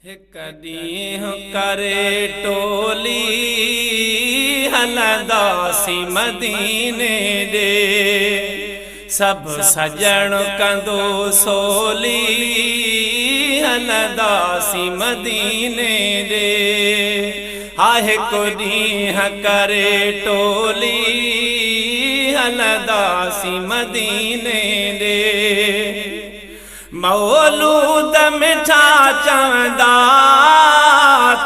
هڪ ڏينهن ڪري ٽولي هلنداسين مديني ڏي، سڀ سڄڻ ڪندو سولي هلنداسين مديني ڏي. ها هڪ ڏينهن ڪري ٽولي هلنداسين مديني ڏي. مولود مٺا چوندا،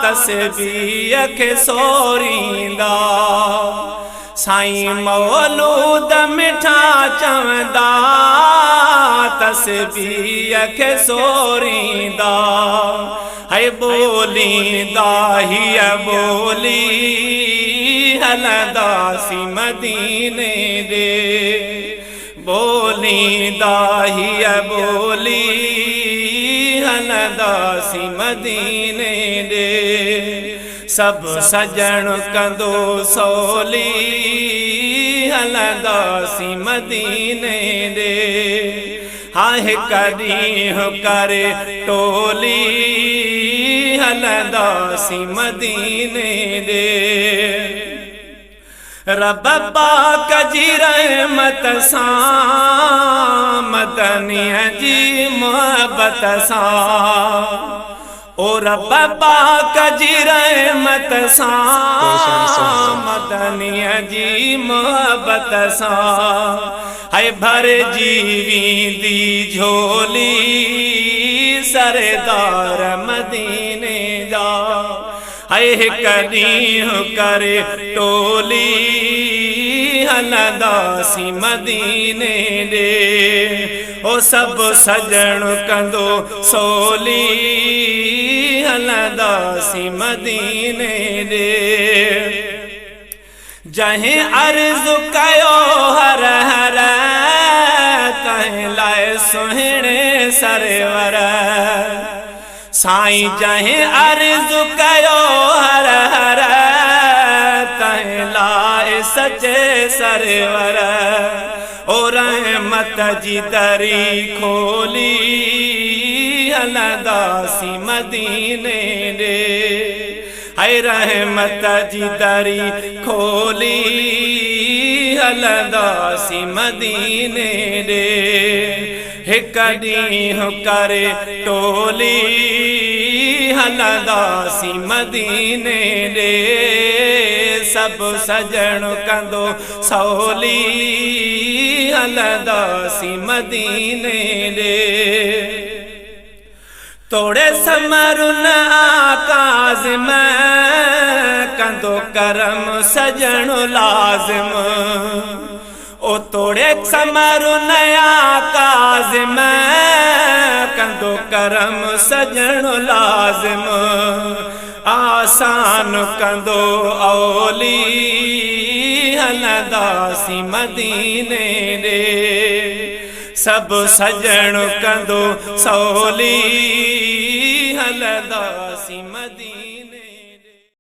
تسبيح کي سوريندا. سائين مولود مٺا چوندا، تسبيح کي سوريندا. هي ٻوليندا هيء ٻولي هلنداسين مديني ڏي. ٻوليندا هيء ٻولي هلنداسين مديني ڏي. سڀ سڄڻ ڪندو سولي هلنداسين مديني ڏي. ها هڪ ڏينهن ڪري ٽولي هلنداسين مديني ڏي. رب پاڪ جي رحمت سان، مدنيء جي محبت سان، او رب پاڪ جي رحمت سان، مدنيء جي محبت سان، هي ڀرجي ويندي جهولي سردار مديني جا. هي هڪ ڏينهن ڪري ٽولي هلنداسين مديني ڏي. او سڀ سڄڻ ڪندو سولي هلنداسين مديني ڏي. جنهن عرض ڪيو هر هر، تنهن لاء سهڻي سرور. سائين جنهن عرض ڪيو هر هر، تنهن لاء سچي سرور. او رحمت جي دري کولي هلنداسين مديني ڏي. هي رحمت جي دري کولي هلنداسين مديني ڏي. هڪ ڏينهن ڪري ٽولي هلنداسين مديني ڏي. سڀ سڄڻ ڪندو سولي هلنداسين مديني ڏي. توڙي سمرن آڪاظم، ڪندو ڪرم سڄڻ لازم. او توڙي سمرن آڪاظم، ڪندو ڪرم سڄڻ لازم. آسان ڪندو اولي هلنداسين مديني ڏي. سڀ سڄڻ ڪندو سولي هلنداسين مديني.